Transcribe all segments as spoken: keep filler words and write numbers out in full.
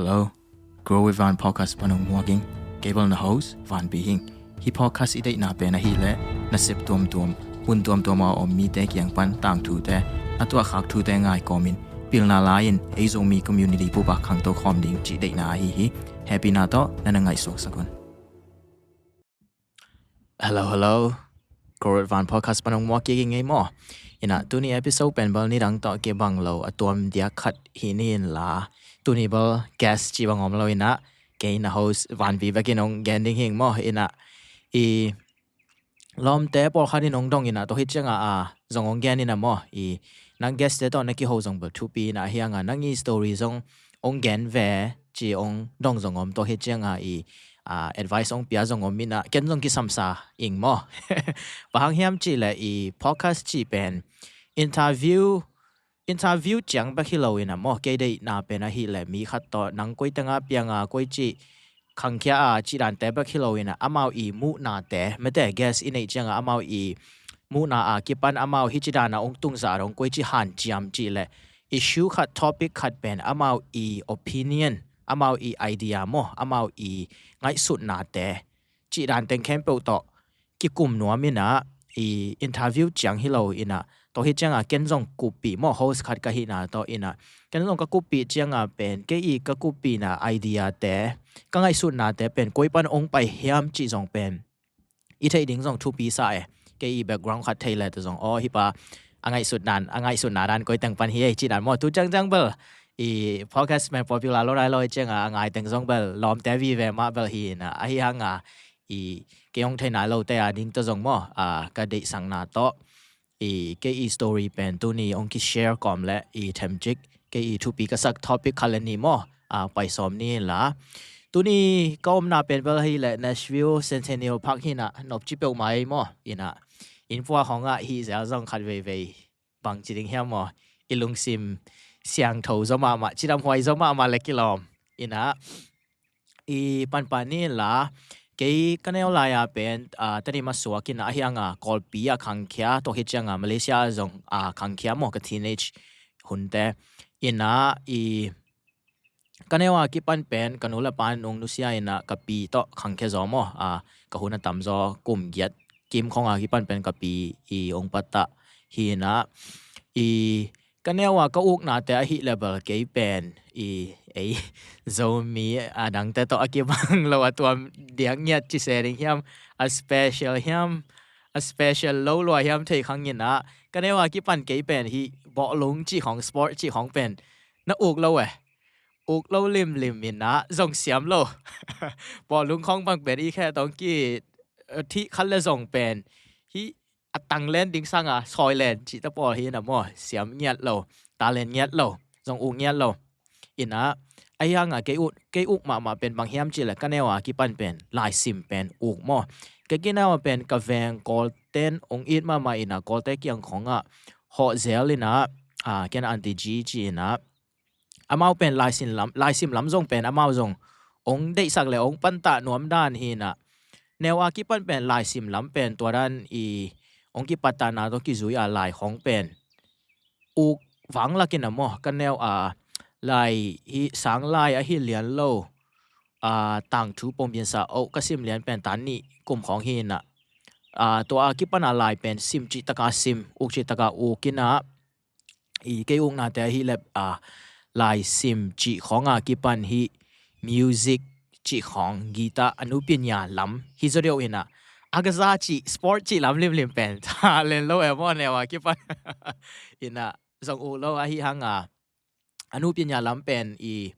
Hello, Grow with Van podcast pan hong muak ing. Kei bel na host Van Pi hi ing. Hih podcast i deihna pen ahih leh nasep tuamtuam, hun tuamtuam a om mite kiang pan tangthute, a tuahkhak thute ngai kawmin pilna la-in ei Zomi community pupa khangto khawm ding cih deihna ahi hi. Hehpihna tawh na na ngaihsuaksak un. Hello, hello. Grow with Van podcast pan hong muak kik ing ei maw. Inah tuni episode pen bel nidang tawh kibang lo a tuam diak khat hi ni inla, tuni bel guest cih bang om lo inah, kei na host Van Pi bekin hong gen ding hi ing maw. Inah i lawmte pawlkhat in hong dong inah, tua hi ciangah a zong hong gen inah maw, i nang guestte tawh na kiho zong bel thupi inah, ahi hangah nang i story zong hong gen ve ci hong dong zong om, tua hi ciangah i advice hong pia zong om inah, ken zong kisamsa ing maw. Bang hang hiam cih leh i podcast cih pen interview interview ciang bek hi lo inah maw, kei deihna pen ahih leh mi khat tawh nang koi tengah pianga, koi cih khangkhia a cih dante bek hi lo inah, amau i muhnate, mete guest i neih ciangah amau i muhna a kipan amau hih cih dana hong tungzah dong, koi cih hanciam cih leh issue khat, topic khat pen amau i opinion, amau i idea maw, amau i ngaihsutnate cih dan teng khempeuh tawh kikum nuam inah, i interview ciang hi lo inah, tua hi ciangah ken zong kuppih maw, host khat ka hihna tawh inah, ken zong ka kuppih ciangah pen kei i ka kuppihna ideate, ka ngaihsutnate pen koi pan hong pai hiam cih zong pen i theih ding zong thupi sa e. Kei i background khat thei leh tawh zong, aw, hih pa a ngaihsutna, a ngaihsutna dan koi teng pan hi ei cih dan maw. Tu ciangciang bel i podcast pen popular lo nai lo hi ciangah a ngai teng zong bel lawmte vive mah bel hi inah, ahi hangah i kei hong thei nai lote a ding tawh zong maw, a ka deihsakna tawh i kei i story pen tuni hong kishare kawm leh i themcik kei i thupi ka sak topic khat le nih maw, a pai sawm ni inla. Tuni ka omna pen bel ahih leh Nashville Centennial Park hi inah, nopci peuhmah ei maw. Inah inn puak khawngah hih zel zong khat veivei bangci ding hiam maw, i lungsim siangtho zaw mahmah, cidamhuai zaw mahmah le kilawm. Inah i panpah ni inla, kei ka neu lai-a pen a Tedim a suak inah, ahi hangah Kawlpi a khangkhia, tua hi ciangah Malaysia a zong a khangkhia maw, ka teenage hunte. Inah i ka neu a kipan pen ka nu le pa in hong nusia inah, ka pi tawh khangkhia zaw maw, a ka hun a tamzaw kum giat kim khawng a kipan pen ka pi i hong pattah hi inah, i ka neu a ka uknate ahih leh bel kei pen i ei Zomi a dangte tawh a kibang lo a tuam diak ngiat ci se ding hiam, a special hiam, a special lo lua hiam thei khang inah, ka neu a kipan kei pen hih bawlung cih khawng, sport cih khawng pen na uk lo e. Uk lo limlim inah, zong siam lo. Bawlung khawng bang pen i khe tawng ki thih khat le zong pen hih a tang len ding sanga sawi len cih ta pawl hi inah maw, siam ngiat lo, talent ngiat lo, zong uk ngiat lo. Inah ahi hangah kei uk, kei uk mahmah pen bang hiam cih leh ka neu a kipan pen laisim pen uk maw. Kei ka neu a pen ka veng Kawlten hong it mahmah inah, Kawlte kiang khawngah hawh zel inah, a ken Aunty G ci inah, amau pen laisim lam, laisim lam zong pen amau zong hong deihsak le hong pantah nuam dan hi inah, neu a kipan pen laisim lam pen tua dan i hong kipattahna tawh kizui a lai khawng pen uk vang lak inah maw, ka neu a lai hi, sang lai ahi lian lo, a tangthu Pongpinsa oh ka sim lian pen tan nih kum khawng hi inah, a tua a kipan a lai pen sim cih taka sim, uk cih taka uk inah, i kei uknate ahih leh a laisim cih khawng a kipan hih music cih khawng, guitar, a nupinya lam hi zaw deuh inah, a ka za cih, sport cih lam limlim pen talent lo e maw, neu a kipan inah zong uk lo, ahi hangah a nupinya lam pen i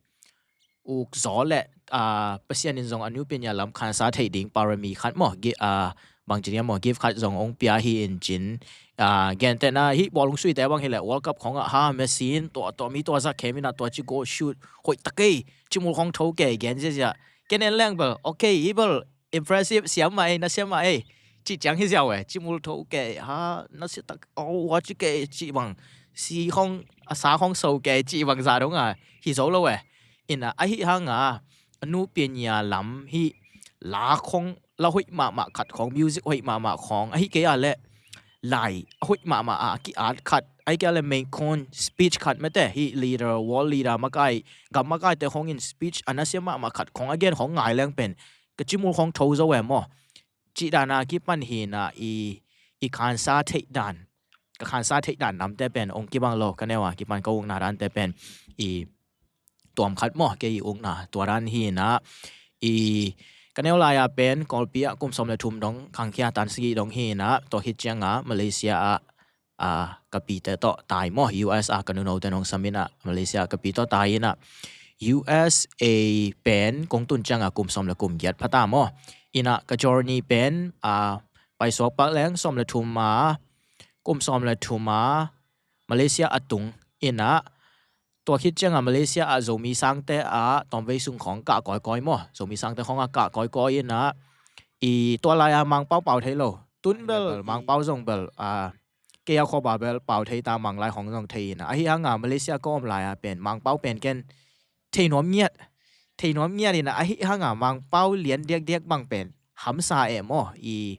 uk zaw leh, a Pasian in zong a nupinya lam khansa theih ding parami khat maw, gi-, a bangci ding hiam maw, gift khat zong hong pia hi in cin. A gentehna hih bawlung suite bang hi leh World Cup khawngah ha, Messi in tua, tua mi tua zak khem inah, tua ci goal shoot hoih ta kei, cimul khawng tho kei, gen ziazia. Ken en leng bel, okay, hih bel impressive, siam mah ei, na siam mah ei, cih ciang hi ziau e. Cimul tho kei ha, na sia tak, aw, hua ci kei, cih bang, si khawng, a sa khawng so kei, cih bang zah dong a hi zo lo e. Inah ahi hangah a nupinya lam hih la khawng, la hoih mahmah khat khawng, music hoih mahmah khawng, ahih kei a leh lai a hoih mahmah a ki-at khat, ai kia le main con speech khat mete, hi leader, world leader makai, gam makai te khong in speech ana sia mahmah khat khong a gen khong ngai leng pen ka cimul khong tho zo e maw. Cih dana kipan hina i i khansa theih dan, ka khansa theih dan namte pen ong kibang lo, ka neu a kipan ka ukna dante pen i tuam khat maw, kei i ukna tua dan hina i ka neu lai-a pen Kawlpi ah kum sawm le thum dong khangkhia tan sigi dong hina, tua khit cianga Malaysia ah a ka pite tawh tai maw, U S a ka nunote nong samin ah Malaysia ka pi tawh tai ina U S A pen kong tun cianga kum sawm le kum giat phata maw. Ina ka journey pen a paisuak pak leng sawm le thum a, kum sawm le thum a Malaysia a tung ina tua khit cianga Malaysia ah Zomi sangte ah tawmvei sung khong kah kawikawi maw, Zomi sangte khong a kah kawikawi ina i tua lai-a Mangpau pau thei lo. Tun bel Mangpau zong bel a kei a khop a bel pau thei ta, Manglai khong zong thei ina, ahi hanga Malaysia ka om lai-a pen Mangpau pen ken thei nuam ngiat, thei nuam ngiat ina, ahi hanga Mangpau lian diakdiak bang pen hamsa e maw. I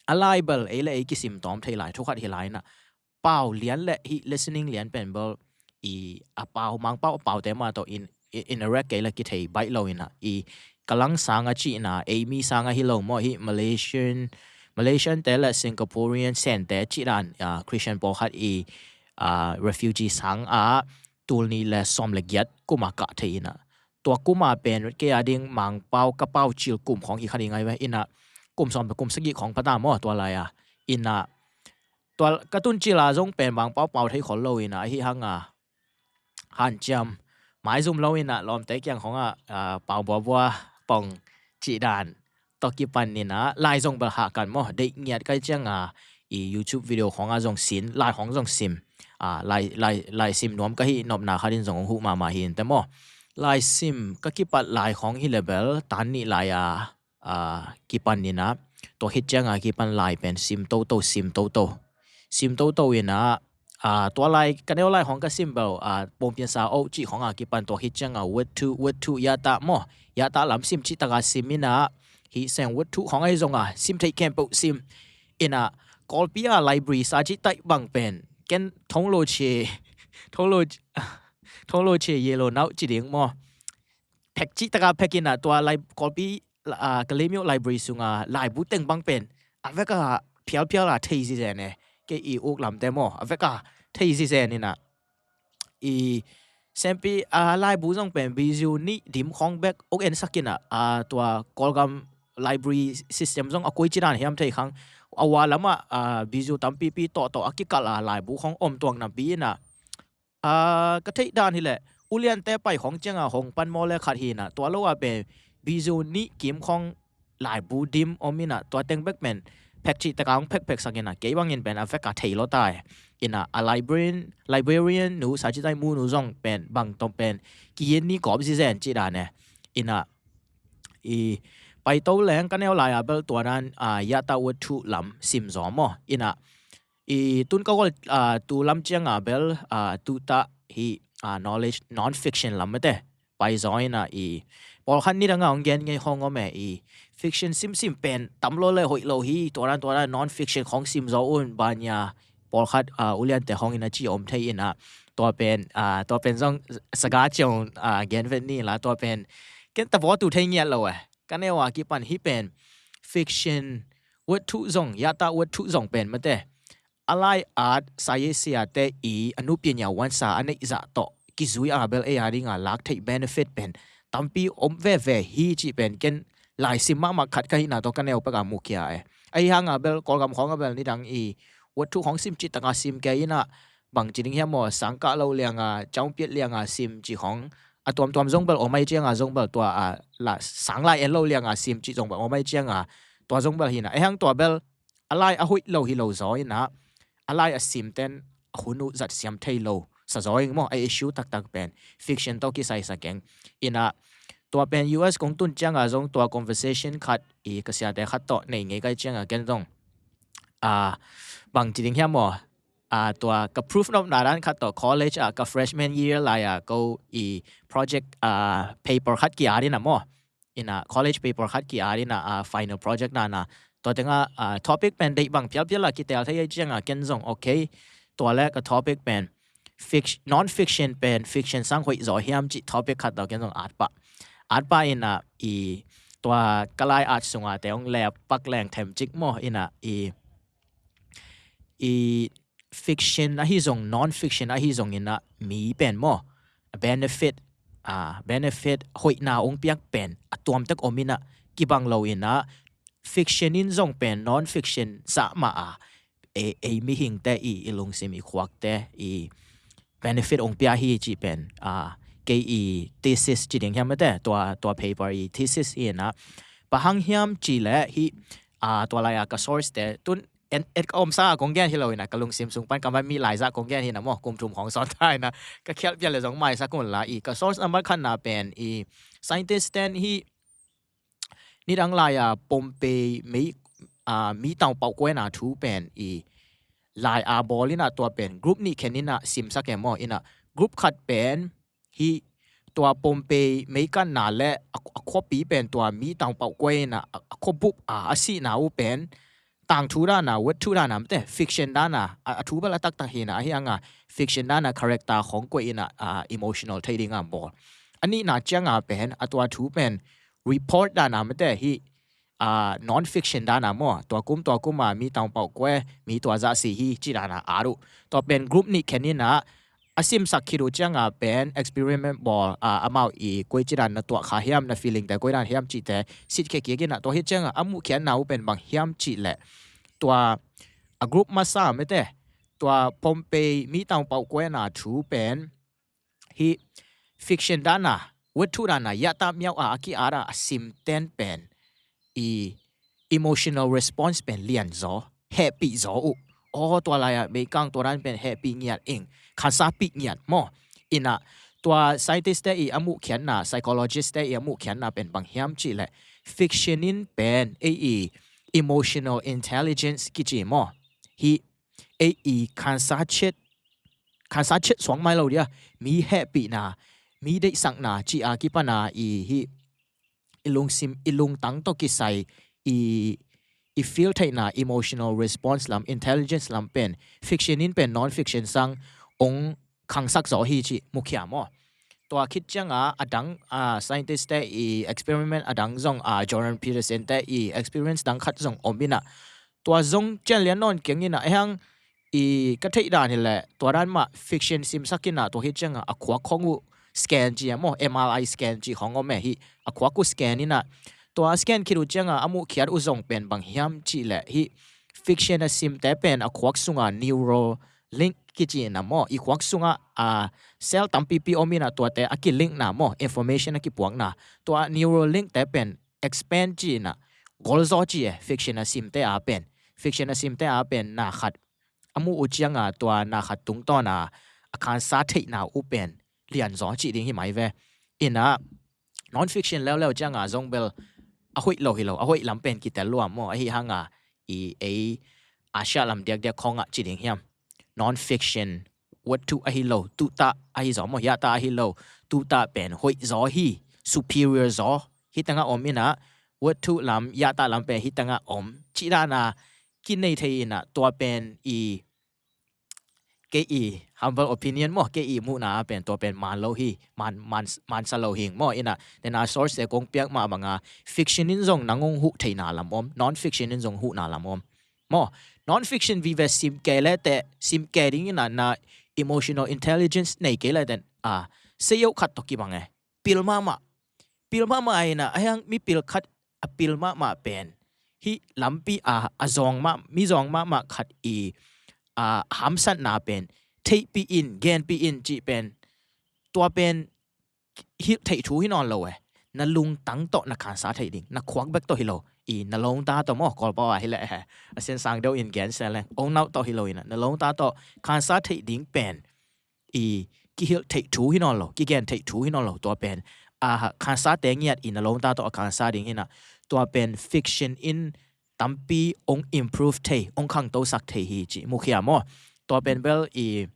a lai bel ei le ei kisim tawm thei lai thu khat hi lai ina, pau lian le hi listening lian pen bel i a pau, Mangpau a paute mah tawh in i interact kei le kithei baih lo ina, i ka lang sanga cihna, ei mi sanga hi lo maw, hi Malaysian, Malaysian te le Singaporean Sente cih dan a Christian pawlkhat i a refugee sanga tul nih le sawm le giat kuma kah thei ina, tua kuma pen kei a ding Mangpau ka pau cil kum khong hi kha ding ai ve ina, kum sawm le kum sagih khong phata maw tua lai-a ina, tua ka tun cila zong pen Mangpau pau thei khol lo ina, ahi hanga hanciam maizum lo ina lawmte kiang khonga a pau buabua pong cih dan tawh kipan ina, lai zong bel hah kan maw, deih ngiat kai cianga i YouTube video khonga zong sin, lai khong zong sim a, lai, lai, lai sim nuam ka hi nopna khatin zong hong huh mahmah hi inte maw. Lai sim ka kipat lai khong hi le bel tan nih lai-a a kipan ina, tua khit cianga kipan lai pen sim toto, sim toto, sim toto ina a tua lai ka neu lai khong ka sim bel a pongpiansa o cih khonga kipan tua khit cianga word two, word two yata maw, yata lam sim cih taka sim ina, hi seng word two khong ahi zonga sim thei khempeuh sim ina, Kawlpi a library sa cih taih bang pen ken thonglo che, thonglo, thonglo che yellow nau ci ding maw, phek cih taka phek ina tua lai Kawlpi a ka Leimyo library sunga laibu teng bang pen a veka phialphial a thei zizen e, kei i uk lamte maw, a veka thei zizen ina i sempi a laibu zong pen bizu nih dim khong bek uk ensak ina a tua Kawlgam library system zong a koi cidan hiam thei khang, a wa lamah a bizu tampipi tawhtawh a kikal a laibu khong om tuang napi ina a ka theih dan hileh uliante pai khong cianga hong pan maw le khat hi ina, tua lo a pen bizu nih kim khong laibu dim om ina, tua teng bek pen phek cih taka hong phekphek sak ina, kei bangin pen a veka thei lo tai ina, a librarian, librarian nu sa cih tai mu nu zong pen bang tom pen kiyin ni kawp zizen cih dan e ina, i paito leng ka neu lai-a bel tua dan a yata word two lam sim zaw maw ina, i tun ka gol a tu lam cianga bel a tuta hi a knowledge non fiction lam mete pai zaw ina, i pawlkhat nidanga hong gen ngei hong om e, i fiction simsim pen tam lo le hoih lo hi, tua dan tua dan non fiction khong sim zaw un banya pawlkhat a uliante khong ina ci om thei ina, tua pen a tua pen zong saga ciong a gen vet ni la, tua pen ken tavawtu thei ngiat lo e, ka neu a kipan hi pen fiction word two zong yata word two zong pen mate a lai at saye siate i a nupi nia wansa a neih zah tawh kizui a bel ei a dinga lak theih benefit pen tampi om veve hi cih pen ken laisim mahmah khat ka hihna tawh ka neu peka mukhia e. Ahi hanga bel Kawlgam khonga bel nidang i word two khong sim cih taka sim kei ina, bang ci ding hiam maw, sangkah lo lianga caungpiat lianga sim cih khong a tuamtuam zong bel om ai cianga zong bel tua a la sang lai en lo lianga sim cih zong bel om ai cianga tua zong bel hina. Ahi hang tua bel a lai a hoih lo hi lo zaw ina, a lai a simten a hun uh zat siam thei lo sa zaw ing maw, a issue taktak pen fiction tawh kisai sa keng ina, tua pen U S kong tun cianga zong tua conversation khat i ka siate khat tawh nei ngei kai cianga ken zong a bang ci ding hiam maw, a tua ka proof nopna dan khat tawh college a ka freshman year lai-a ko i project a paper khat ki-at ina maw, ina college paper khat ki-at ina a final project na na, tua tenga a topic pen deih bang phialphial a kitel thei ai cianga ken zong okay, tua le ka topic pen fic-, non-fiction pen fiction sang hoih zaw hiam cih topic khat tawh ken zong at pah. At pah in ah i tua ka lai at sunga te hong leh pak leng them cik maw in ah i, i fiction ahi zong non-fiction ahi zong in ah mi pen maw benefit, ah, benefit hoihna hong piak pen a tuamtek om in ah kibang lo in ah fiction in zong pen non-fiction zah mah a ei, ei mihingte i, i lungsim i khuakte i benefit hong pia hi cih pen, ah, kei i thesis ci ding hiam mate, tua, tua paper i thesis hi in ah bang hang hiam cih leh hi, ah, tua lai a ka source te tun en, et ka omsa a kong gen hi lo in ah ka lungsim sung pan ka man mi lai zah kong gen hi in ah maw kum thum hong sawn ta in ah ka khialh pian le zong maisak un la i ka source number khatna pen i scientist ten hi nidang lai a Pohnpei mei, ah, mi tang pauh kuaina thu pen i lai a bawl in ah tua pen group nih khen in ah simsak e maw in ah group khat pen hi tua Pohnpei meikanna le a, a khuapi pen tua mi tang pauh kuaina a, a khuabup a, a sihna uh pen tangthu dana, wet thu dana mate fiction dana a, a thu bel a taktak hi in ah ahi hang a fiction dana character khong kuai in ah, ah, emotional thei ding a bawl. A nihna ciang a pen a tua thu pen report dana mate hi, ah, non-fiction dana maw tua kum tua kum a mi tang pauh kuai mi tua zah si hi ci dana at uh. Tua pen group nih khen in ah a simsak khit uh ciang a pen experiment bawl, ah, amau i koi ci dan na tuah kha hiam na feeling te koi dan hiam cih te sit khia kik in ah tua hi ciang a a muh khiatna uh pen bang hiam cih leh tua a group masa mate tua Pohnpei mi tang pauh kuaina thu pen hi fiction dana, wet thu dana, yata miau a, a ki at a, a sim ten pen i emotional response pen lian zaw, hehpih zaw uh. Aw, tua lai a meikang tua dan pen hehpih ngiat ing, khansapih ngiat maw. In ah tua scientist te i a muh khiatna, psychologist te i a muh khiatna pen bang hiam cih leh fiction in pen ei i emotional intelligence kici maw hi ei i khansa chet, khansa chet suang mai lo dia, mi hehpihna, mi deihsakna ci a kipana i hi i lungsim, i lungtang tawh kisai i, i feel theihna emotional response lam, intelligence lam pen fiction in pen non-fiction sang ong khangsak zaw hi ci mukhia maw. Tua khit ciang a a dang, ah, scientist te i experiment a dang zong, ah, Jordan Peterson te i experience dang khat zong om in ah tua zong cian lian nawn keng in ah hang i ka theih dan hi leh tua dan mah fiction simsak in ah tua hi ciang a a khuak khong uh scan ci a maw, M R I scan ci khong om e hi a khuak uh scan in ah tua scan khit uh ciang a a muh khiat uh zong pen bang hiam cih leh hi fiction a simte pen a khuak sunga neural link kici in ah maw i khuak sungah, ah, cell tampipi om in ah tuate a kilink na maw information a kipuak na tua neural link te pen expand ci in ah gol zaw ci e fiction a simte a pen. Fiction a simte a pen na khat a muh uh ciang a tua na khat tungtawn a a khansa theihna uh pen lian zaw cih ding hi mai ve. In ah non-fiction leuleu ciang a zong bel a hoih lo hi lo, a hoih lam pen kitel lua maw ahi hang a i ei Asia lam diakdiak khong ah ci ding hiam. Non-fiction wet thu ahi lo, tuta ahi zaw maw, yata ahi lo, tuta pen hoih zaw hi, superior zaw hi tang a om in ah wet thu lam, yata lam pen hi tang a om ci dan a kinei thei in ah tua pen i kei i humble opinion maw, kei i muhna a pen tua pen man lo hi, man, man, mansa lo hing maw in ah. Then a source te kong piak mah bang a fiction in zong nang hong huh theihna lam om, non-fiction in zong huhna lam om maw. Non-fiction vive sim kei le te, sim kei ding in ah na emotional intelligence nei kei le te, ah, sei yo khat tawh kibang e. Pil mahmah, pil mahmah in ah a hang mi pil khat a pil mahmah pen hi lampi a, a zawng mah, mi zawng mahmah khat i, a, hamsatna pen theihpih in, genpih in cih pen tua pen hilh theih thu hi nawn lo e. Na lungtang tawh na khansa theih ding, na khuak bek tawh hi lo, i na longta tawh maw, Kawlpau a hi leh he, a siansang deuh in gen se leng, ongnauh tawh hi lo in ah na longta tawh khansa theih ding pen i kihilh theih thu hi nawn lo, kigen theih thu hi nawn lo, tua pen a khansa te ngiat i na longta tawh a khansa ding in ah tua pen fiction in tampi ong improve thei, ong khangtosak thei hi ci mukhia maw. Tua pen bel i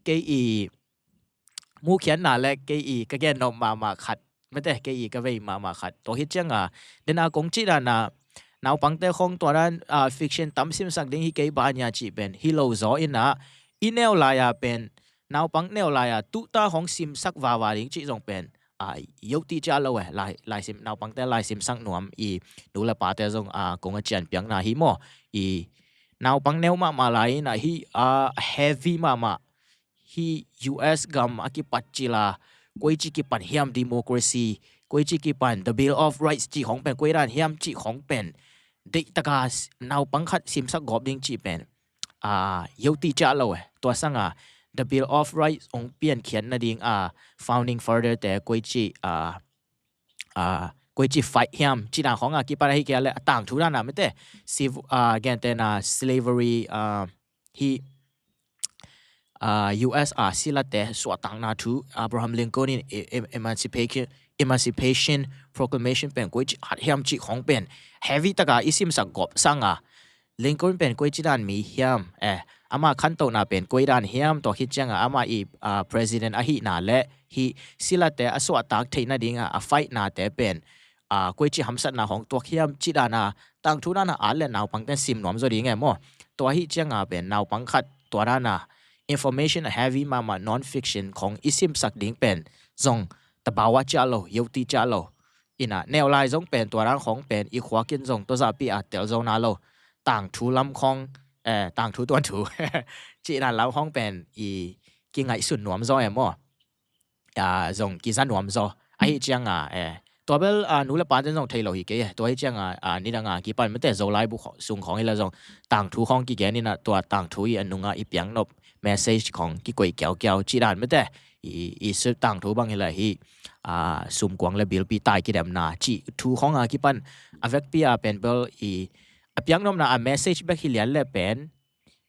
kei i mukhiatna le kei i ka gen nop mahmah khat mate, kei i ka vei mahmah khat tua hi ciang a, den a kong cih dan a naupangte khong tua dan a fiction tam simsak ding hi kei ba nia cih pen hi lo zaw in ah i neu lai-a pen, naupang neu lai-a tuta hong simsak vava ding cih zong pen, a, yo ti cia lo e, lai, laisim, naupangte laisimsak nuam i nu le pate zong, a, kong a cian piakna hi maw. I naupang neu mahmah lai-in a hi, a, heavy mahmah hi. U S gam a kipat cila, koici kipan hiam democracy, koici kipan the Bill of Rights cih khong pen, koi dan hiam cih khong pen, deihtaka naupang khat simsak gawp ding cih pen, a, yo ti cia lo e. Tua sanga the Bill of Rights hong piankhiat nading a founding father te koici, a, a, koici fight hiam cih dan khong a kipan ahi kei a le a tangthu dan a mete, civ-, a, gentena slavery, a, hi, a, U S a silate suahtakna thu, Abraham Lincoln in e-, em-, emancipation, Emancipation Proclamation pen koici hat hiam cih khong pen, heavy taka i simsak gawp sanga, Lincoln pen koici dan mi hiam, eh, ama khantohna pen koi dan hiam, tua khit cianga ama i, a, president ahihna le hi silate a suahtak theih nadinga a fight nate pen, a, koici hamsatna hong tuak hiam cih dana tangthu dana at le naupangten sim nuam zaw ding e maw. Tua hi cianga pen naupang khat tua dana information a heavy mahmah non-fiction khong i simsak ding pen zong tabawa cia lo, yo ti cia lo. Ina neu lai zong pen tua dan khong pen i khuakin zong tua zahpi a tel zo na lo. Tangthu lam khong, eh, tangthu tuanthu cih dan lam khong pen i kingaihsun nuam zaw e maw. A, zong kiza nuam zaw. Ahi cianga, eh, tua bel, a, nu le paten zong thei lo hi kei e. Tua hi cianga, a, nidanga kipan mete Zolai bu kho-, sung khong hila zong tangthu khong kigen ina tua tangthu i a nunga i piaknop message khong kikoih kiaukiau cih dan mete. I, i sut tangthu bang hila hi, a, sumkuang le bilpi tai kidemna cih thu khong a kipan a vekpi a pen bel i a piaknopna a message bek hi lian le pen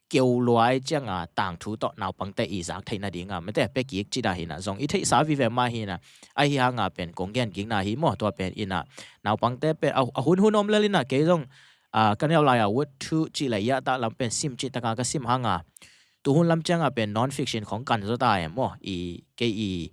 keu luai cianga tangthu tawh naupangte i zak theih nadinga mete pia kik cih dan hina zong i theihsa vive mah hina. Ahi hanga pen kong gen kikna hi maw, tua pen ina naupangte pen a, a hunhun om lel ina kei zong, a, ka neu lai-a word thu cih le yatah lam pen sim cih taka ka sim hanga tuhun lam cianga pen non-fiction khong kan zaw ta e maw. I, kei i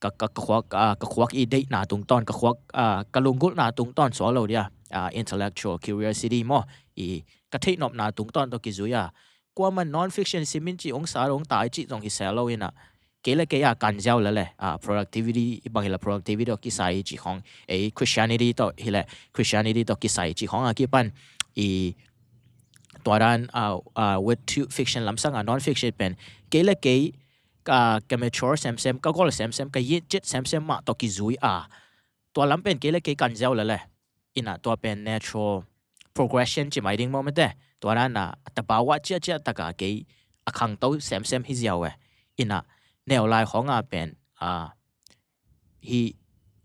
ka, ka, ka khuak, a, ka khuak i deihna tungtawn, ka khuak, a, ka lunggulhna tungtawn suak lo dia, a, intellectual curiosity maw, i ka theihnopna tungtawn tawh kizui a. Kuaman non-fiction simin cih hong sa hong tai cih zong hi sel lo ina. Kei le kei a kan ziau le le, a, productivity, i bang hila productivity tawh kisai cih khong, ei Christianity tawh hile Christianity tawh kisai cih khong a kipan i tua dan, a, a, word to fiction lamsanga non-fiction pen kei le kei ka, ka mature semsem, ka gol semsem, ka yet cit semsem mah tawh kizui a. Tua lam pen kei le kei kan ziau le le. Ina tua pen natural progression ci mai ding maw mete. Tua dana tabawa ciacia taka kei a khangto semsem hi ziau e. Ina neu lai khonga pen, a, hi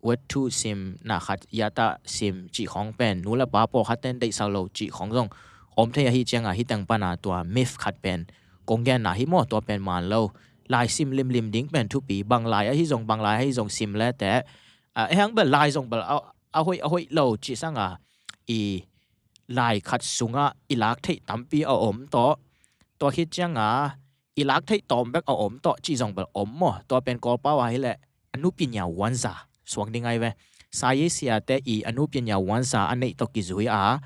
word to sim na khat yatah sim cih khong pen nu le pa pawlkhatten deihsak lo cih khong zong om thei ahi cianga hi teng pana tua myth khat pen kong genna hi maw, tua pen man lo. Lai sim limlim ding pen thupi, bang lai ahi zong, bang lai ahi zong sim le te, a, ehang bel lai zong bel a, a hoih, a hoih lo cih sanga i lai khat sunga i lak theih tampi a om tawh. Tua khit cianga i lak theih tawm bek a om tawh cih zong bel om maw. Tua pen Kawlpau a hile a nupinya wanza suak ding ai ve. Saye siate i a nupinya wanza a neih tawh kizui a,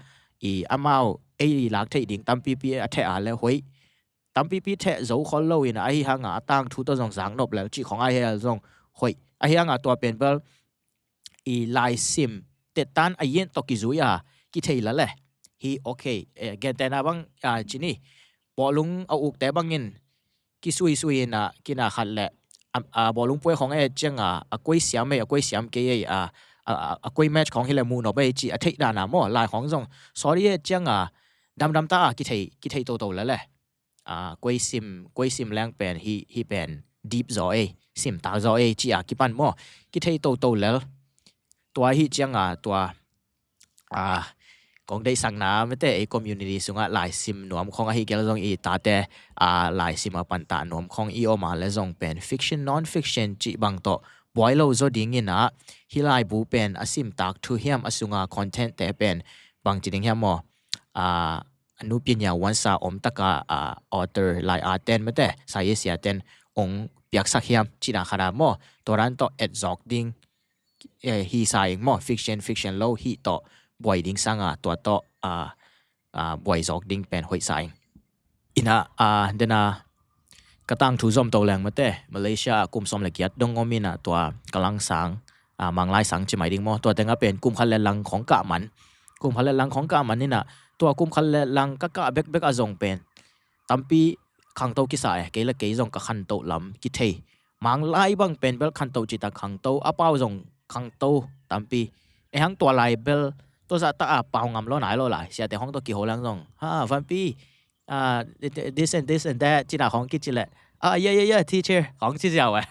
i amau ei i lak theih ding tampipi a theh a le hoih. Tampipi theh zo khol lo ina ahi hanga a tangthu tawh zong zaknop lel cih khong ahi hel zong hoih. Ahi hanga tua pen bel i laisim tettan a yen tawh kizui a kithei la le. Hi, okay, eh, gentena bang, a, cini bawlung a ukte bangin kisuisui ina kina khat le, a, a, bawlung puai khong e cianga a koi siam ei, a koi siam kei ei, a, a, a, a koi match khong hile muhnop ei cih a theih dana maw, lai khong zong sorry e cianga damdam ta a kithei, kithei toto la le. A, koi sim, koi sim leng pen hi, hi pen deep zaw ei, sim tak zaw ei cih a kipan maw, kithei toto lel. Tua hi cianga tua, a, kong deihsakna mete ei community sunga laisim nuam khong ahi kei le zong i tate, a, laisim a pantah nuam khong i om a le zong pen fiction, non-fiction cih bang tawh buai lo zaw dingin a, hi laibu pen a simtak thu hiam, a sunga content te pen bang ci ding hiam maw, a, a nupinya wansa om taka, a, author lai a ten mete, saye sia ten ong piaksak hiam cih dan khat a maw, tua dan tawh etzawk ding, eh, hi sa ing maw, fiction, fiction lo hi tawh buai ding sanga tua tawh, a, a, buai zawk ding pen hoih sa ing. Ina, a, dena Ka tangthu zom to leng mate, Malaysia ah kum sawm le giat dong om inah, tua ka langsang, a, Manglai sang ci mai ding maw, tua tengah pen kum khat le lang khawng kah man. Kum khat le lang khawng kah man inah, tua kum khat le lang ka kah bekbek ah zong pen tampi khangto kisa e, kei le kei zong ka khantoh lam kithei. Manglai bang pen bel khantoh cita khangto, a pau zong khangto tampi. Ei hang tua lai bel tua zahta a pau ngam lo nai lo lai, siate hong to kiho lang zong, ha, Vanpi, ah, this and this and that, cina hong kici le, ah, yeah, yeah, yeah, teacher, hong ci ziau e.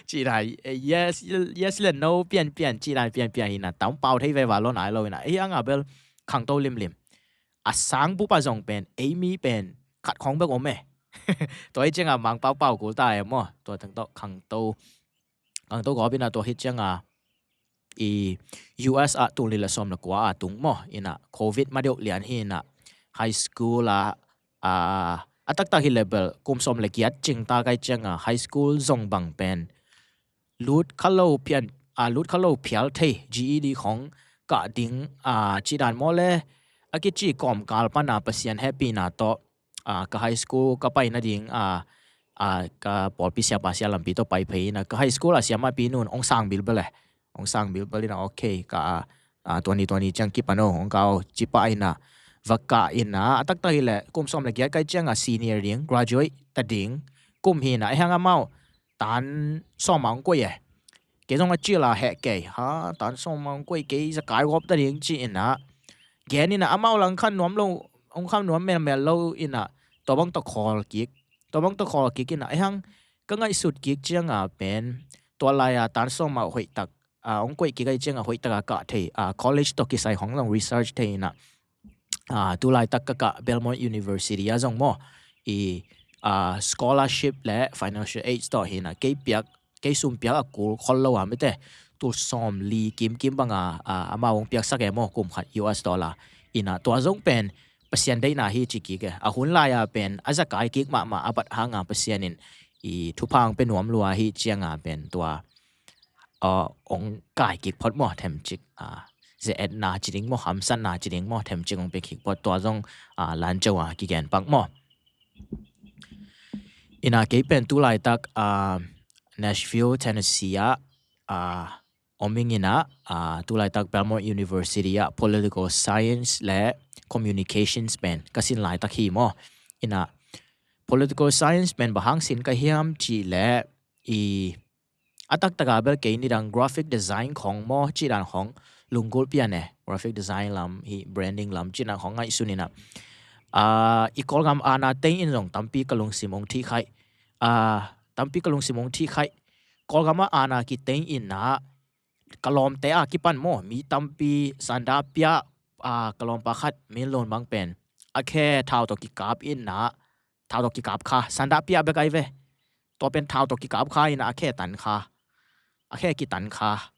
Cina, yes, yes le no pian pian, cina pian pian hina, tam pau thei veva lo nai lo hina. Ei hang a bel khangto limlim. A sang bup a zong pen ei mi pen khat khawng bek om e. Tua hi cianga Mangpau pau kul ta e maw. Tua teng tawh khangto, khangto gawp inah tua hi cianga i U S ah tul nih le sawm le kua a tung maw, inah covid ma deuh lian hi inah, high school ah, a, a taktak hi le bel kum sawm le giat cing ta kai cianga high school zong bang pen lut kha lo phian, a, lut kha lo phial thei, G E D khawng kah ding, a, cih dan maw le, a kici kawmkal pana Pasian hehpihna tawh, a, ka high school ka pai nading, a, a, ka pawlpi siapa sia lampi tawh pai phei inah, ka high school a siamahpi nun hong sang bilbel e. Hong sang bilbel inah, okay, ka, a, tua ni tua ni ciang kipan o, hong ka o, ci pah inah, va kah inah, a taktak hi le kum sawm le giat kai cianga senior ding, graduate ta ding kum hi inah, ei hang amau tan sawm a hong koih e. Kei zong a cil a heh kei, ha, tan sawm a hong koih, kei zakai gawp ta ding ci inah, gen inah amau lang khan nuam lo, hong khan nuam melmel lo inah, tua bang tawh khawl kik, tua bang tawh khawl kik inah, ei hang ka ngaihsut kik cianga pen tua lai-a tan sawm a hoihtak, a, hong koih kik ai cianga hoihtaka kah thei, a, college tawh kisai hong zong research thei inah, a, tu laitak ka kah Belmont University ah zong maw, i, a, scholarship le financial aid tawh hi inah, kei piak, kei sum piak a kul khol lo a mite, tul sawm li kimkim banga, a, amau hong piaksak e maw, kum khat U S dollar. Inah tua zong pen Pasian deihna hi ci kik e. A hun lai-a pen a zakai kik mahmah a bat hanga Pasian in i thupha hong pia nuam lua hi cianga pen tua, a, hong kai kik phot maw, themcik, a, ze-etna ci ding maw, hamsatna ci ding maw, themcik hong pia kik phot, tua zong, a, lan co a kigen pak maw. Inah kei pen tu laitak, a, Nashville, Tennessee ah, a, om ing inah, a, tu laitak Belmont University ah political science le communications pen ka sin laitak hi maw. Inah political science pen bang hang sin ka hiam cih le, i, a taktaka bel kei nidang graphic design khawng maw, cih dan khawng lunggulh pian e, graphic design lam hi, branding lam cih dan khawng ngaihsun inah, a, i Kawlgam aana teng in zong tampi ka lungsim hong thih khaih, a, tampi ka lungsim hong thih khaih. Kawlgam ah aana kiteng inah ka lawmte a kipan maw, mi tampi sanda pia, a, ka lawmpa khat Min Lun bang pen a khe thau tawh kikap inah, thau tawh kikap kha, sanda pia bek ai ve. Tua pen thau tawh kikap kha inah a khe tan kha, a khe kitan kha.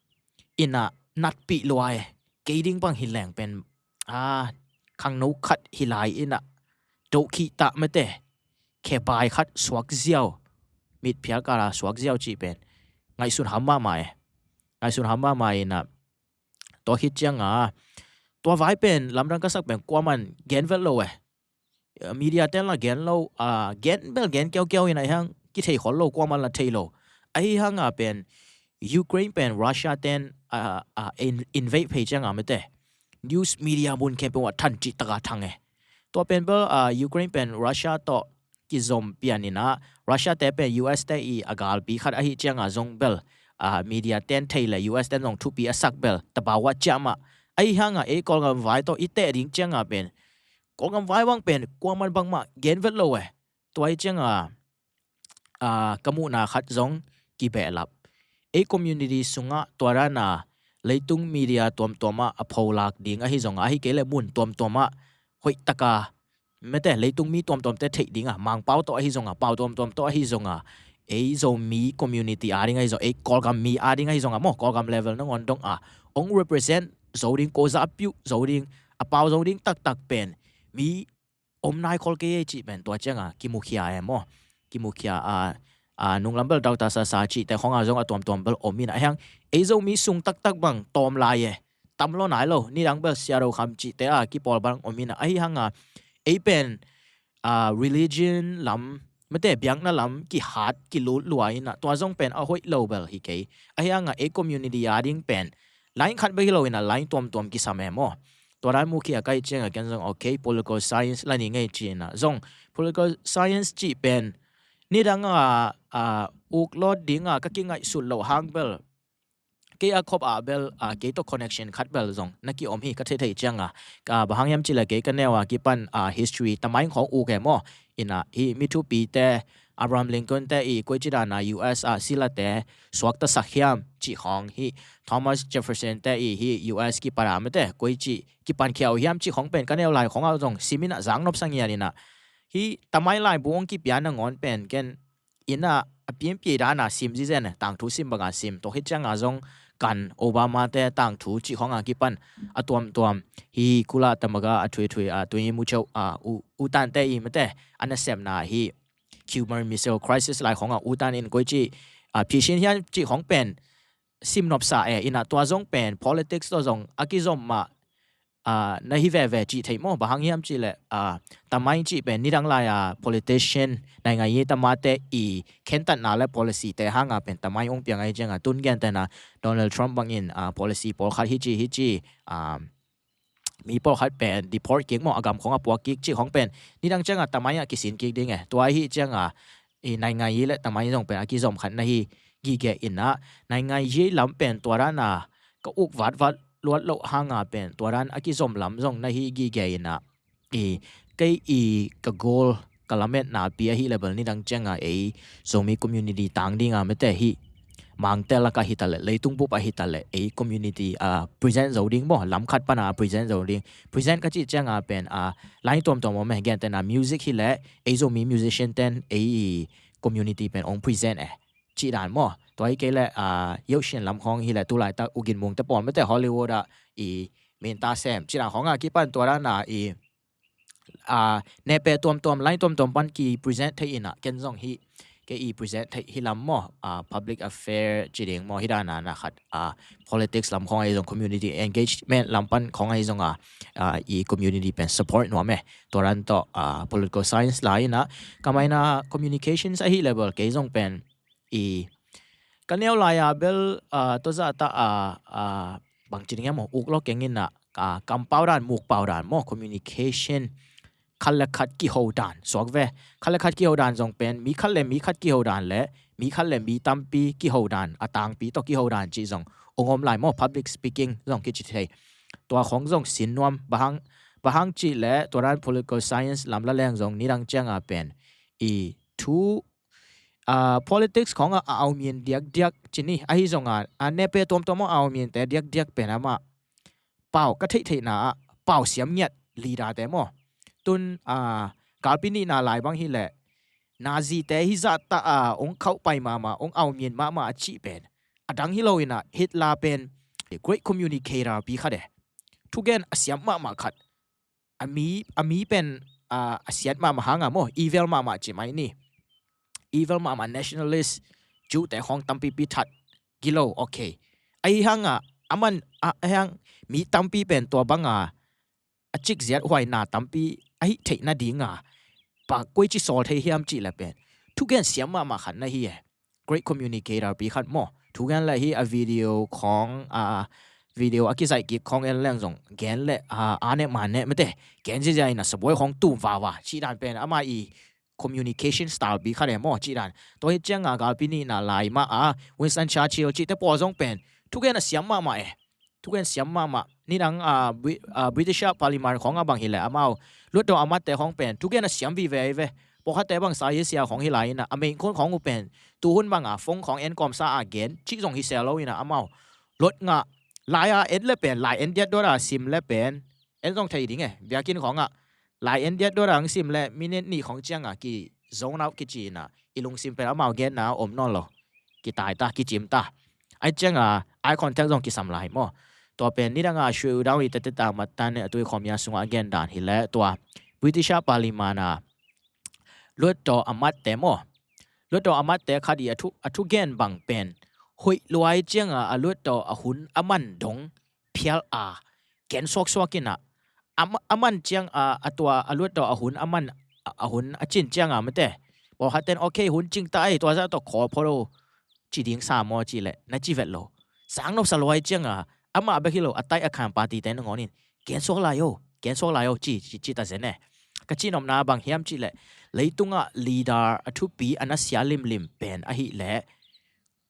Inah natpih lua e. Kei ding bang hi leng pen, a, khangno khat hi lai inah dohkhih ta mate, khe bai khat suak ziau, mitphial kala suak ziau cih pen ngaihsun ham mahmah e. Ngaihsun ham mahmah inah, tua hi cianga tua vai pen lamdang ka sak pen kuaman gen vet lo e. Media ten la gen lo, a, gen bel gen kiaukiau inah, ei hang kithei khol lo, kuaman la thei lo. Ahi hanga pen Ukraine pen Russia ten, a, a, in-, invade phei cianga mate, news media mun khempeuh ah than cihtaka thang e. Tua pen bel, a, Ukraine pen Russia tawh kizom pian inah, Russia te pen U S te i a galpi khat ahi cianga zong bel, a, media ten thei le U S ten zong thupi a sak bel tabawa ciahmah. Ahi hanga ei Kawlgam vai tawh i teh ding cianga pen Kawlgam vai bang pen kuaman bangmah gen vet lo e. Tua hi cianga, a, ka muhna khat zong kibehlap. Ei community sungah tua dana leitung media tuamtuamah a pholak ding ahi zonga, ahi kei le mun tuamtuamah hoihtaka mate, leitung mi tuamtuamte theih dinga, Mangpau tawh ahi zonga, pau tuamtuam tawh ahi zonga, ei Zomi community ading ahi zong, ei Kawlgam mi ading ahi zonga maw, Kawlgam level nangawn dong a hong represent zo ding, ko zahpiuh zo ding, a pau zo ding taktak pen mi om nai khol kei ei cih pen tua cianga kimukhia e maw. Kimukhia a, a, nunglam bel Doctor Sasa cihte khonga zong a tuamtuam bel om inah, ahi hang ei Zomi sung taktak bang tawm lai e. Tam lo nai lo, nidang bel Sia Do Kham cihte a kipawl bang om inah, ahi hanga ei pen, a, religion lam mate biakna lam kihat kilut lua inah tua zong pen a hoih lo bel hi kei. Ahi hangah ei community a ding pen line khat bek hi lo inah line tuamtuam kisam e maw. Tua dan muh khia ka hih ciangah ken zong okay, political science la ni ngei ci inah zong political science cih pen nidang a, a, uk lawt dingah ka kingaihsut loh hang bel kei a khop ah bel, a, kei tawh connection khat bel zong na kiom hi ka theithei ciangah, a, bang hang hiam cih leh kei ka neu a kipan, a, history tamai khawng uk e maw. Inah hih mi thupite, Abraham Lincoln te i koici dana U S a silate suaktasak hiam cih khawng, hih Thomas Jefferson te i hih U S kipat a mate koici kipankhia uh hiam cih khawng pen ka neu lai khawngah zong sim inah zak nopsa ngiat inah hih tamai laibu hong kipia nangawn pen ken inah a pianpian dana sim zizen e, tangthu sim banga sim. Tua hi cianga zong kan Obama te tangthu cih khawng a kipan a tuamtuam, hih kula tamaga a thuithui, a tui mucheu, a u, u tante i mate a nasepna hih Cuban Missile Crisis lai khawng a u tan in koici, a, phisin hiam cih khawng pen sim nopsa e. Inah tua zong pen politics tawh zong a kizom mah, a, na hi veve cih thei maw. Bang hang hiam cih leh, a, tamai cih pen nidang lai a politician, naingai i tamate i khentatna le policy te hanga pen tamai hong piang ahi cianga tun gentehna Donald Trump bangin, a, policy pawlkhat hici hici, a, mi pawlkhat pen deport kik maw, a gam khawng a puak kik cih khawng pen nidang cianga tamai ah kisin kik ding e. Tua ahi cianga i naingai i le tamai zong pen a kizom khat na hi gige inah naingai i lam pen tua dana ka uk vatvat luat loh hanga pen tua dan a kizom lam zong na hi gige inah i kei i ka goal ka lametna pi ahi level nidang cianga ei Zomi community tang dinga mate hih mangte laka hitaleh, leitung bup a hitaleh ei community, a, present zo ding maw, lam khat pana present zo ding. Present ka cih cianga pen, a, line tuamtuam om e, gentehna music hileh ei Zomi musician ten ei community pen ong present e cih dan maw. Tua hi kei leh, a, Yausian lam khawng hileh tulaitak U Gin Mung te pawl mate Hollywood ah i minta sem cih dan khawng a kipan tua dana i, a, nepe tuamtuam, line tuamtuam pan ki present thei inah ken zong hih kei i present thei hi lam maw, a, public affair ci ding maw, hi dana na khat, a, politics lam khawng ahi zong community engagement lam pan khawng ahi zong a, a, i community pen support nuam e. Tua dan tawh, a, political science lai inah ka maina communications ahi level kei zong pen i ka neu lai a bel, a, tua zahta a, a, bang ci ding e maw, uk lo keng inah, a, kampau dan, mukpau dan maw, communication khat le khat kiho dan suak ve. Khat le khat kiho dan zong pen mi khat le mi khat kiho dan le mi khat le mi tampi kiho dan, a tangpi tawh kiho dan cih zong ong om lai maw, public speaking zong kici thei. Tua khawng zong sin nuam, bang hang, bang hang cih leh tua dan political science lam la leng zong nidang cianga pen i thu, a, politics khawng a, a aumin diakdiak ci ni, ahi zong a, a nepe tuamtuam a aumin te diakdiak pen amah pau ka theihtheihna ah pau siam ngiat leader te maw. Tun, a, galpi nihna lai bang hileh Nazi te hi zahta a ong khauh pai mahmah, ong aumin mahmah a cih pen a dang hi lo inah Hitler pen great communicator pi khat e, thugen a siam mahmah khat, a mi, a mi pen, a, a siat mahmah hanga maw, evil mahmah ci mai ni. Evil mahmah nationalist, Jew te khawng tampipi that gilo, okay. Ahi hanga aman, a, ahi hang mi tampi pen tua banga a cikziat huaina tampi ahi theihna dinga pa koici sawl thei hiam cih leh pen thugen siam mahmah khat na hi e. Great communicator pi khat maw. Thugen leh hi a video khawng, a, video a kizaih kik khawng en leng zong gen leh, a, a neh ma neh mate gen ziazia inah sabuai khawng tum vava cih dan pen ama i communication style pi khat e maw cih dan. Tua hi cianga galpi nihna lai mah a Winston Churchill cihte pawl zong pen thugen a siam mahmah e. Thugen siam mahmah. Nidang, a, Bri-, a, British ah Parliament khawng a bang hileh amau luatdaw a matte khawng pen thugen a siam vive hi ve. Pawlkhatte bang sa hi sia khawng hi lai inah a meingkhun khawng uh pen tuhun banga phone khawng en kawmsa a gen cih zong hi sia lo inah amau luat ngah lai a en le pen, lai en diat duat a sim le pen en zong thei ding e. Biakinn khawngah lai en diat duat a ang sim le minute nih khawng cianga ki zone out kici inah i lungsim pen amau genna om nawn lo. Kitai ta, kicim ta. Ai cianga eye contact zong kisam lai maw. Tua pen nidanga shui udau i tete ta matan a tui khawmia sungah a gen dan hileh tua British ah Parliament a luatdaw a matte maw. Luatdaw a matte khat i a thu, a thugen bang pen hoih luai cianga a luatdaw a hun a man dong phial a gen suaksuak inah a ma-, a man ciang a, a tua a luatdaw a hun a man a, a hun a cin cianga mate Pawlkhat ten, okay, hun cing ta ei, tua zah tawh khawl phot o, ci ding sa maw ci leh na ci vet lo. Sang nopsa luai cianga amah bek hi lo, a tai a khan party te nangawn in, gen suak lai o, gen suak lai o ci, ci, ci ta zen e. Ka cihnopna bang hiam ci leh, leitungah leader a thupi a nasia limlim pen ahih leh,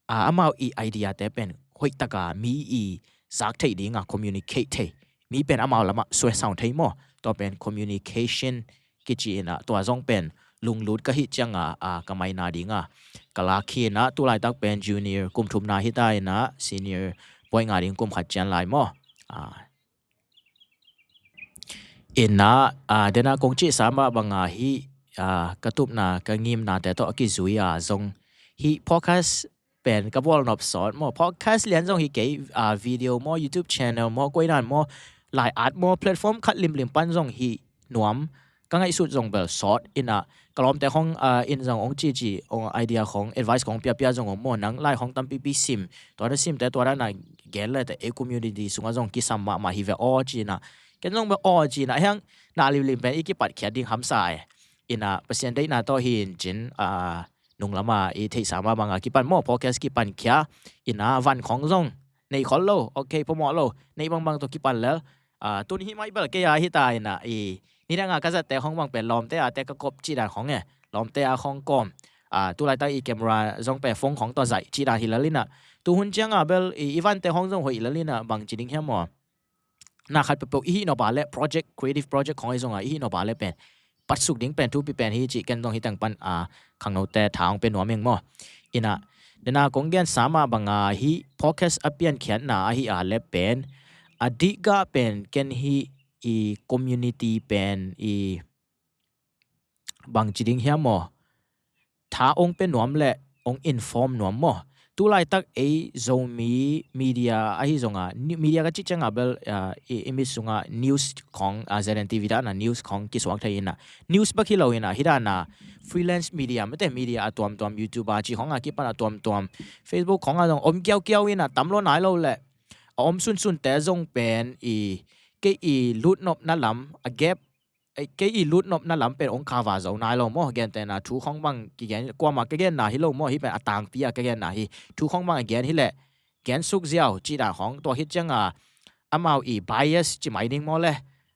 a, amau i idea te pen hoihtaka mi i zak thei dinga communicate thei, mi pen amau lamah suai sawn thei maw. Tua pen communication kici inah, tua zong pen lunglut ka hih cianga, a, ka maina dinga ka lak hi inah, tulaitak pen junior kum thumna hita inah senior buai nga ding kum khat cian lai maw. A, inah, a, dena kong cihsa mah banga hih, a, ka tupna ka ngimnate tawh a kizui a zong hih podcast pen ka bawl nop sawt maw. Podcast lian zong hi kei, a, video maw, YouTube channel maw, koinan maw, lai at maw, platform khat limlim pan zong hi nuam, ka ngaihsut zong bel sawt inah, ka lawmte khong, a, in zong ong cici, ong idea khong, advice khong piapia zong om maw, nang lai khong tampipi sim, tua na simte tua na gen lete ei community sungah zong kisam mahmah hi ve aw ci inah, ken zong bel aw ci inah, hiang na limlim pen i kipatkhiat ding hamsa e. Inah Pasian deihna tawh hi in cin, a, nunglama i theihsa mah banga kipan maw, podcast kipan khia inah, van khong zong nei khol lo, okay, phamawh lo, nei bangbang tawh kipan lel. A, tun hih mai bel kei a hita inah, i nidanga ka zatte khong bang pen lawmte a te ka kop cih dan khong e, lawmte a khong kawm, a, tulaitak i camera zong pen phone khong tawh zaih cih dan hi lel inah, tuhun cianga bel i, i vante khong zong hoih lel inah, bang ci ding hiam maw, na khat peuhpeuh i hih nop a le project, creative project khong ahi zonga i hih nop a le pen patsuk ding pen thupi pen hi cih ken zong hi teng pan, a, khangnote tha hong pe nuam ing maw. Inah dena kong gensa mah banga hih podcast a piankhiatna ahi a le pen a dihgah pen ken hih i community pen i bang ci ding hiam maw, tha ong pe nuam le ong inform nuam maw. Tulaitak ei Zomi media ahi zonga, ni-, media ka cih cianga bel, a, i, i mit sunga news khong, a, Z N T V dana news khong kisuak thei inah, news bek hi lo inah, hi dana freelance media, mete media a tuamtuam, YouTube a cih khonga kipan a tuamtuam, Facebook khonga zong om kiaukiau inah, tam lo nai lo le a om sunsunte zong pen i, kei i lutnopna lam a gap, ei, kei i lutnopna lam pen ong kava zo nai lo maw. Gentehna thu khong bang kigen, kuama ka genna hi lo maw, hih pen a tangpi a ka genna hi. Thu khong bang a gen hileh gen suk ziau cih dan khong, tua hi cianga amau i bias ci mai ding maw le,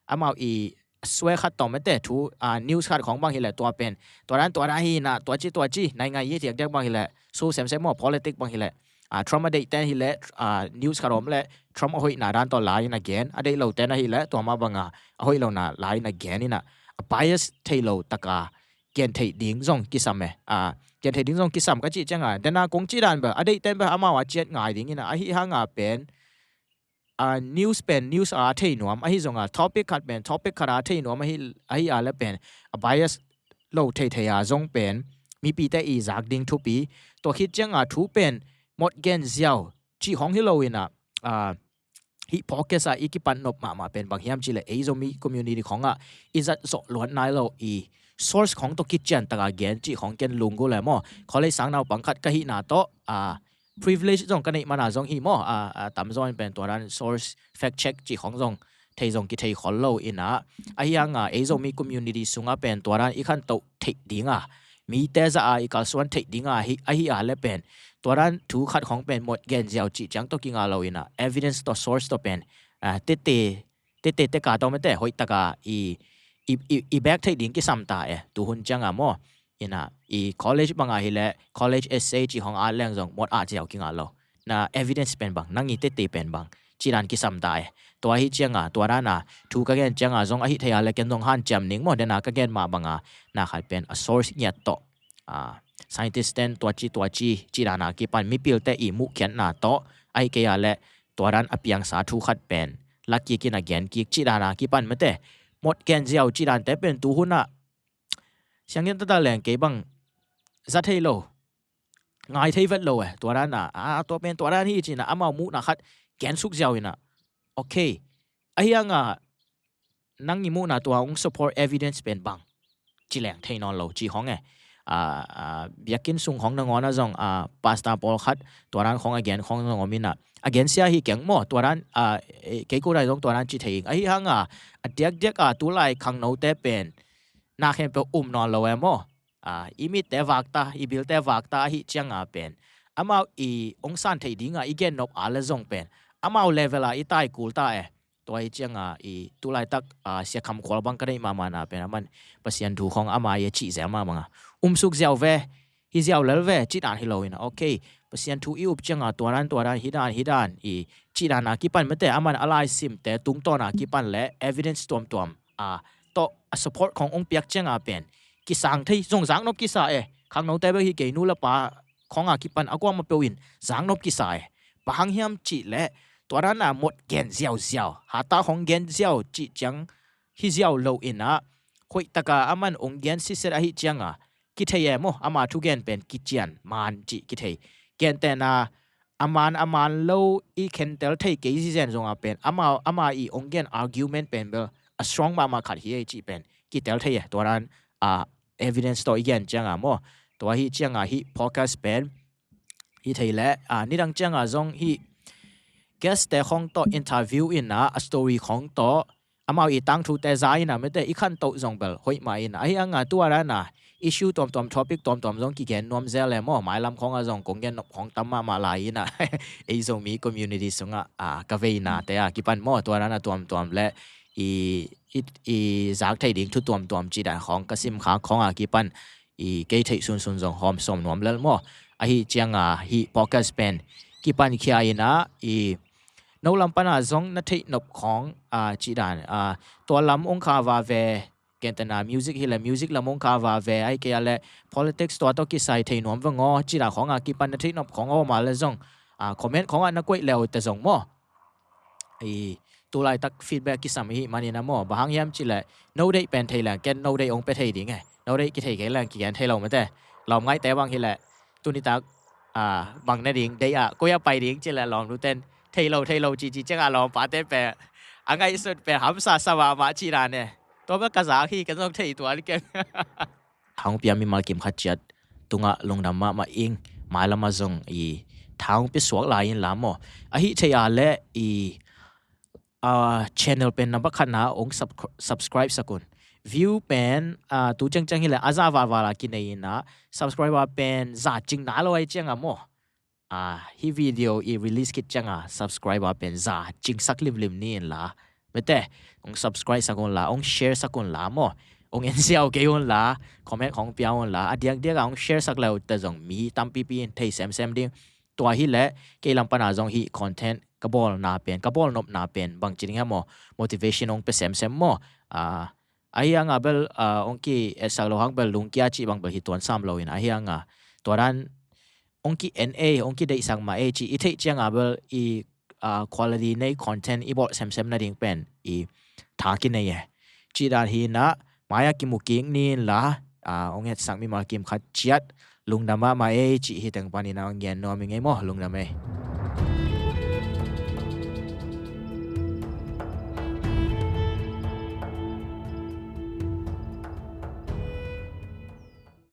amau i sue khat tawh mete thu, a, news khat khong bang hileh tua pen tua dan tua dan hi inah, tua ci tua ci nai ngai i diakdiak bang hileh, su semsem maw, politic bang hileh, a, Trump a deihten hileh, a, news khat om le Trump a hoihna dan tawh lai in a gen, a deih loten ahileh tua mah banga a hoih lona lai in a gen inah, a bias thei lo taka gen theih ding zong kisam e. A, gen theih ding zong kisam ka cih cianga, dena kong cih dan bel a deihten bel amau a ciat ngai ding inah, ahi hanga pen, a, news pen news a thei nuam ahi zonga, topic khat pen topic khat a thei nuam ahi, ahi a le pen a bias lo theithei a zong pen mipite i zak ding thupi. Tua khit cianga thu pen mot gen ziau cih khong hi lo inah, a, hih podcast a i kipan nop mahmah pen bang hiam cihleh, ei Zomi community khongah i zat zawh luat nai lo, i source khong tawh kician taka gen cih khong ken lunggu le maw. College sang naupang khat ka hihna tawh, a, privilege zong ka neih mana zong hi maw, a, a, tamzaw in pen tua dan source fact check cih khong zong thei zong kithei khol lo inah, ahi hanga ei Zomi community sungah pen tua dan i khantoh theih dinga, mite zah a i kalsuan theih dinga hi, ahi a le pen tua dan thu khat khong pen mot gen ziau cih ciang tawh kinga lo inah, evidence tawh source tawh pen, a, tete, tete teka tawh mete hoihtaka i, i, i, i bek theih ding kisam ta e, tuhun cianga maw. Inah i college banga hileh college essay cih khong at leng zong mot at ziau kinga lo. Na evidence pen bang, nang i tete pen bang, cih dan kisam ta e. Tua hi cianga, tua dana thu ka gen cianga zong ahi thei a le ken zong hanciam ning maw, dena ka gen mah banga na khat pen a source ngiat tawh, a, scientist ten tua ci tua ci cih dana kipan mipilte i muhkhiatna tawh, ahi kei a le tua dan a piangsa thu khat pen la kik in a gen kik cih dana kipan mete mot gen ziau cih dante pen tuhun ah siangin tata leng kei bang za thei lo, ngai thei vet lo e. Tua dan a, a, tua pen tua dan hi ci inah amau muhna khat gen suk ziau inah, okay, ahi hanga nang i muhna tua hong support evidence pen bang, ci leng thei nawn lo cih khong e. A, a, biakinn sung khong nangawn ah zong, a, pastor pawlkhat tua dan khong a gen khong zong om inah, a gensia hi keng maw, tua dan, a, e, kei ko dai zong tua dan ci thei ing. Ahi hanga a diakdiak a tulai khangnote pen na khempeuh um nawn lo e maw. Ah, i mitte vakta, i bilte vakta ahi cianga pen amau i ong san thei dinga i gen nop a le zong pen amau level a i tai kul ta e. Tua hi cianga i tulaitak, ah, Sia Kham Khual bang ka deih mahmahna pen aman Pasian thu khong ama i a cih zel mahmanga um suk ziau ve, hi ziau lel ve, cih dan hi lo ina. Ok, Pasian thu i up cianga tua dan, tua dan, hi dan, hi dan, i cih dan a kipan mete aman a laisimte tungtawn a kipan le evidence tuamtuam a tawh a support khong ong piak cianga pen kisang thei zong zaknop kisa e. Khangnote bek hi kei, nu le pa khong a kipan a kuamah peuh in zaknop kisa e. Bang hang hiam cih leh tua dan a mot gen ziauziau, hata hong gen ziau cih ciang hi ziau lo ina, hoih taka aman ong gen siset ahi cianga kithei e maw, ama thugen pen kician man cih kithei. Gentehna, a man a man lo i khentel thei kei zizen zonga pen ama, ama i ong gen argument pen bel a strong mahmah khat hi ei cih pen kitel thei e. Tua dan a evidence tawh i gen cianga maw, tua hi cianga hi podcast pen hi thei le, a, nidang cianga zong hi guest te khong tawh interview ina a story khong tawh amau i tangthute za ina mete i khantoh zong bel hoih mah ina. Ahi anga tua dana issue tuamtuam, topic tuamtuam zong kigen nuam zel e maw. Mailam khonga zong kong gen nop khong tam mahmah lai ina ei Zomi community sunga, a, ka veinate a kipan maw, tua dana tuamtuam le i, i, i zak thei ding thu tuamtuam cih dan khong ka simkhak khonga kipan i kei theih sunsun zong hawm sawm nuam lel maw. Ahi cianga hi podcast pen kipan khia ina i no lam pana zong na theih nop khong, a, cih dan, a, tua lam ong kha va ve, gentehna music hi le music lam ong kha va ve, ahi kei a le politics tua tawh kisai thei nuam va ngaw cih dan khonga kipan na theih nop khong a om a le zong, a, comment khonga na koih leu te zong maw. I tulaitak feedback kisam ihi manina maw, bang hang hiam cih leh no deih pen thei leng ken no deih ong pe thei ding e. No deih kithei kei leng kigen thei lo mete. Lawm ngaihte bang hi leh tunitak, a, bang ne ding, deih a koi a pai ding cih leh lawm luten thei lo, thei lo cici cianga lawm pate pe a ngaihsut pe hamsa sa mahmah cih dan e. Tua bel ka zak hi, ken zong thei tuan keng. Thang pia mimal kim khat ciat tungah lungdam mahmah ing. Mailama zong i thang pia suak lai in la maw. Ahi thei a le i, a, channel pen number khatna ong sub-, subscribe sakun. View pen, a, tu ciangciang hi le a za valval a kinei ina, subscriber pen za cing na lo ahi cianga maw, a, hi video i release khit cianga subscriber pen za cingsak limlim ni in la. Mete, ong subscribe sakun la, ong share sakun la maw. Ong en ziau kei un la, comment khong pia un la, a diakdiak a ong share sak leu te zong mi tampipi in thei semsem ding. Tua hi le kei lam pana zong hi content ka bawlna pen, ka bawl nopna pen bang ci ding ha maw, motivation ong pe semsem maw. A, ahi anga bel, a, ong ki etsak lo hang bel lungkia cih bang bel hi tuan sam lo in, ahi anga tua dan ong ki en ei, ong ki deihsak mah ei cih i theih cianga bel i, a, quality nei content i bawl semsem nading pen i tha kinei e. Cih dan hi na, mai a kimu kik ni in la, a, ong etsak mimal kim khat ciat lungdam mahmah ei cih hi teng panin a ong gen nuam ing ei maw, lungdam ei.